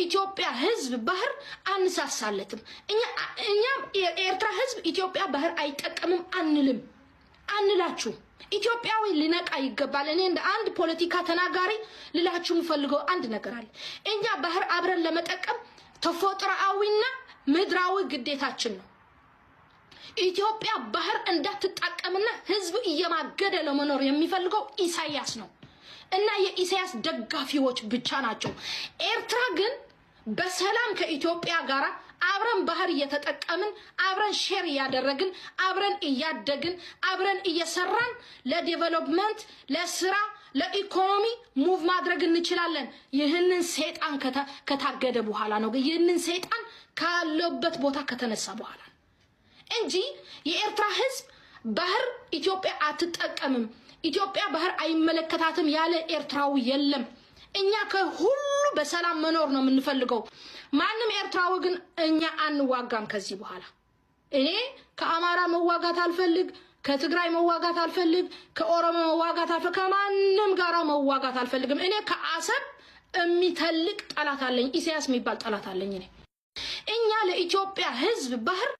ለኢትዮጵያ ሕዝብ ባህር አንሳሳለትም። እኛ የኤርትራ ሕዝብ ኢትዮጵያ ባህር አይጠቀምም አንልም፣ አንላችሁ። ኢትዮጵያዊ ሊነቃ ይገባል። እኔ እንደ አንድ ፖለቲካ ተናጋሪ ልላችሁ የምፈልገው አንድ ነገር አለ። እኛ ባህር አብረን ለመጠቀም ተፈጥሮአዊና ምድራዊ ግዴታችን ነው። ኢትዮጵያ ባህር እንዳትጠቀምና ህዝብ እየማገደ ለመኖር የሚፈልገው ኢሳያስ ነው እና የኢሳያስ ደጋፊዎች ብቻ ናቸው። ኤርትራ ግን በሰላም ከኢትዮጵያ ጋር አብረን ባህር እየተጠቀምን፣ አብረን share እያደረግን፣ አብረን እያደግን፣ አብረን እየሰራን ለ development፣ ለስራ፣ ለኢኮኖሚ move ማድረግ እንችላለን። ይህንን ሰይጣን ከታገደ በኋላ ነው። ይህንን ሰይጣን ካለበት ቦታ ከተነሳ በኋላ እንጂ የኤርትራ ህዝብ ባህር ኢትዮጵያ አትጠቀምም፣ ኢትዮጵያ ባህር አይመለከታትም ያለ ኤርትራዊ የለም። እኛ ከሁሉ በሰላም መኖር ነው የምንፈልገው። ማንም ኤርትራዊ ግን እኛ አንዋጋም ከዚህ በኋላ። እኔ ከአማራ መዋጋት አልፈልግ፣ ከትግራይ መዋጋት አልፈልግ፣ ከኦሮሞ መዋጋት አልፈልግ፣ ከማንም ጋራ መዋጋት አልፈልግም። እኔ ከአሰብ የሚተልቅ ጠላት አለኝ፣ ኢሳያስ የሚባል ጠላት አለኝ። እኔ እኛ ለኢትዮጵያ ህዝብ ባህር